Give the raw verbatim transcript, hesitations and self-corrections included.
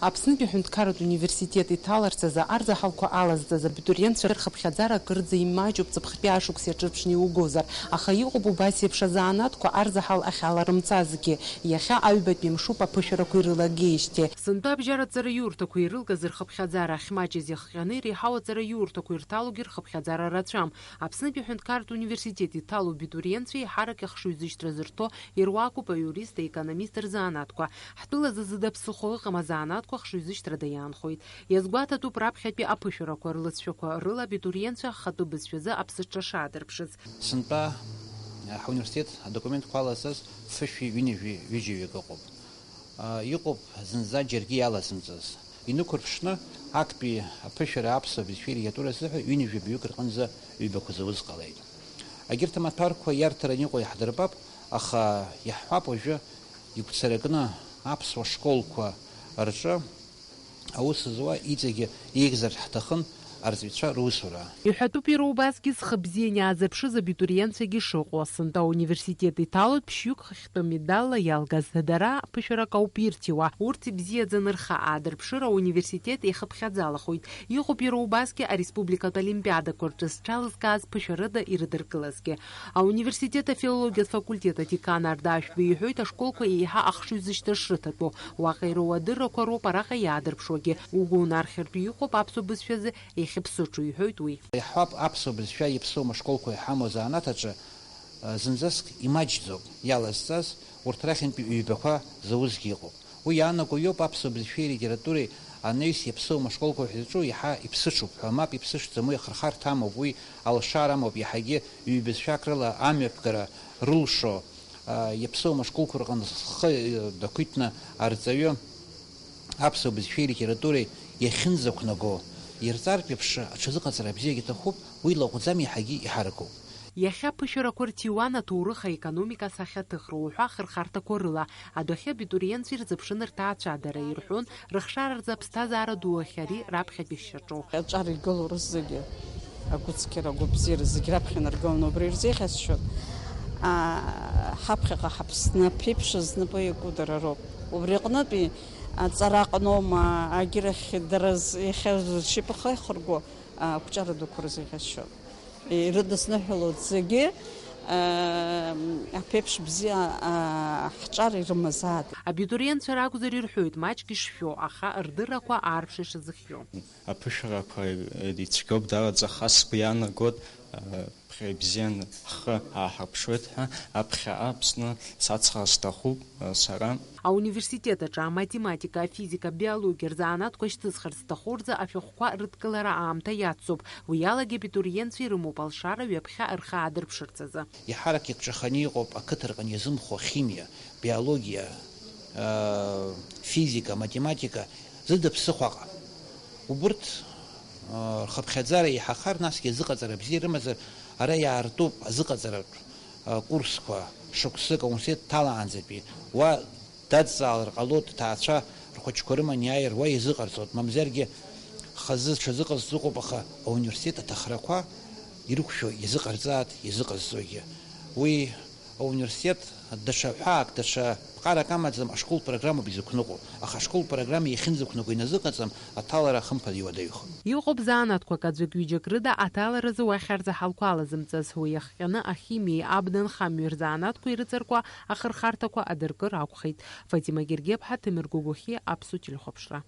Аԥснытәи аҳәынҭқарратә университет иҭаларц азы арзаҳалқәа алазҵаз абитуриентцәа рхыԥхьаӡара акырӡа имаҷуп, ҵыԥхтәи ашықәс иаҿырԥшны иугозар, аха иҟоуп убас еиԥш азанааҭқәа арзаҳал ахьаларымҵазгьы. Иахьа аҩбатәи мшуп аԥышәарақәа ирылагеижьҭеи. Сынтәа абжьаратә ҵараиурҭақәа ирылгаз рхыԥхьаӡара ахьмаҷыз иахҟьаны иреиҳау аҵараиурҭақәа ирҭалогьы рхыԥхьаӡара рацәам. Аԥснытәи аҳәынҭқарратә университет иҭало абитуриентцәа еиҳарак ахшыҩзышьҭра зырҭо ируакуп аиурист, аекономист рзанааҭқәа. Ҳтәылазы зда ԥсыхәа ыҟам азанааҭқәа хшыҩзышьҭрада иаанхоит. Иазгәаҭатәуп раԥхьатәи аԥышәарақәа рлыҵшәақәа рыла абитуриентцәа ахатәы бызшәазы аԥсыҽра шаадырԥшыз. Сынтәа ҳауниверситет адокументқәа алазҵаз фышәи ҩынҩажәи ҩыџьаҩык ыҟоуп. Иҟоуп зынӡа џьаргьы иалазымҵаз. Инықәырԥшны, актәи аԥышәара аԥсуа бызшәеи алитературеи азыҳәа ҩынҩажәи жәаҩык рҟынӡа ҩбақәа зауз ҟалеит. Егьырҭ амаҭәарқәа иарҭаран иҟоу иаҳдырбап, аха иаҳҳәап уажәы игәцаракны аԥсуа школқәа рҿы аус зуа иҵегьы еиӷьзар ҳҭахын арҵаҩцәа русура. Иҳәатәуп иара убасгьы зхы бзианы иаазырԥшыз абитуриентцәагьы шыҟоу. Сынтәа ауниверситет иҭалоит ԥшьҩык хыхьтәы медалла иалгаз. Дара ԥышәарак ауп ирҭиуа. Урҭ ибзиаӡаны рхы аадырԥшыр ауниверситет иахыԥхьаӡалахоит. Иҟоуп иара убасгьы ареспубликатә олимпиадақәа рҿы зҽалызкааз ԥышәарада ирыдыркылазгьы. Ауниверситет афилологиатә факультет адекан Арда Ашәба иҳәоит, ашколқәа еиҳа ахшыҩзышьҭра шрыҭатәу. Уаҟа ироуа адыррақәа роуп араҟа иаадырԥшуагьы. Угәы унархьыртә иҟоуп аԥсуа бызшәазы иахьыԥсыҽу, иҳәоит уи. Иаҳҳәап, аԥсуа бызшәа иаԥсоу ашколқәа иҳамоу азанааҭ аҿы, а, зынӡаск имаҷӡоуп иалазҵаз, урҭ рахьынтәи ҩбақәа заузгьы ыҟоуп. Уи иаанаго иоуп аԥсуа бызшәеи алитературеи анаҩс иаԥсоу ашколқәа ҳәа зҿу иаҳа иԥсыҽуп ҳәа, мап, иԥсыҽӡам, уи ахырхарҭа амоуп, уи алшара амоуп, иаҳагьы ҩбызшәак рыла амҩаԥгара рылшо, а, иаԥсоу ашколқәа рҟны зхы, э, дақәиҭны арҵаҩы аԥсуа бызшәеи алитературеи иахьынӡақәнаго, ирҵартә еиԥш аҽазыҟаҵара бзиагьы аҭахуп, уи лаҟәӡам, иаҳагьы иҳаракуп. Иахьа аԥышәарақәа рҭиуан аҭоурых, аекономика асахьаҭыхра уҳәа ахырхарҭақәа рыла. Адәахьы абитуриентцәа ирзыԥшын рҭаацәа, дара ирҳәон, рыхшара рзы аԥсҭазаара ду ахь ари раԥхьатәи шьаҿоу. Аҿар игылоу рызегьы агәыцқьара, агәабзиара зегь раԥхьа инаргыланы убри ирзеиӷьасшьоит. А, ҳаԥхьаҟа ҳаԥсны аԥеиԥш знапы иаку дара роуп. Убри аҟнытәи аҵара аҟноума, агьырахь дара з-, иахьа зшьапыхы ихырго, а, ақәҿиара дуқәа рзеиӷьасшьоит. Ирыдысныҳәалоит зегьы, а, аԥеиԥш бзиа, а, ҳҿар ирымазаат. Абитуриентцәа ракәзар ирҳәоит, маҷк ишшәо, аха рдыррақәа аарԥшра ишазыхиоу. Аԥышәарақәа ицәгьоуп, даараӡа хас сгәы иаанагоит, ԥхьа ибзианы ҳхы ааҳарԥшуеит ҳәа, аԥхьаҟа Аԥсны сацхраар сҭахуп сара. Ауниверситет аҿы аматематика, афизика, абиологиа рзанааҭқәа шьҭызхырц зҭаху рзы ашәҟәқәа рыдкылара аамҭа иацуп. Уи алагьы абитуриентцәа ирымоуп алшара ҩаԥхьа рхы аадырԥшырц азы. Еиҳарак икҿаханы иҟоуп ақыҭа рҟны иазымхо ахимиа, биологиа, физика, математика, зыда ԥсыхәаҟа. Убырҭ рхыԥхьаӡара еиҳахар, насгьы азыҟаҵара бзиа рымазар, ара иаартуп азыҟаҵаратә курсқәа, шықәсык ауниверситет дҭалаанӡатәи. Уа дадҵаалар ҟалоит, ҭаацәа рхәыҷқәа рыманы иааир уа иазыҟарҵоит, мамзаргьы хазы ҽазыҟазҵо ыҟоуп, аха ауниверситет аҭахрақәа ирықәшәо иазыҟарҵааит, иазыҟазҵогьы. Уи ауниверситет даҽа ҳәаак, даҽа ԥҟарак амаӡам, ашкол программоуп изықәныҟәо, аха ашкол программа иахьынӡақәныҟәо иназыҟаҵам, аҭалара хымԥада иуадаҩхоит. Иҟоуп заанаҭқәак аӡәык-ҩыџьак рыда аҭаларазы уахь арзаҳалқәа алазымҵаз, уи иахҟьаны ахимиеи абна нхамҩеи рзаанаҭқәа ирыҵаркуа ахырхарҭақәа адыркыр акәхеит. Фатима Гергеԥҳа, Ҭемыр Гогохиа, Аԥсуа телехәаԥшра.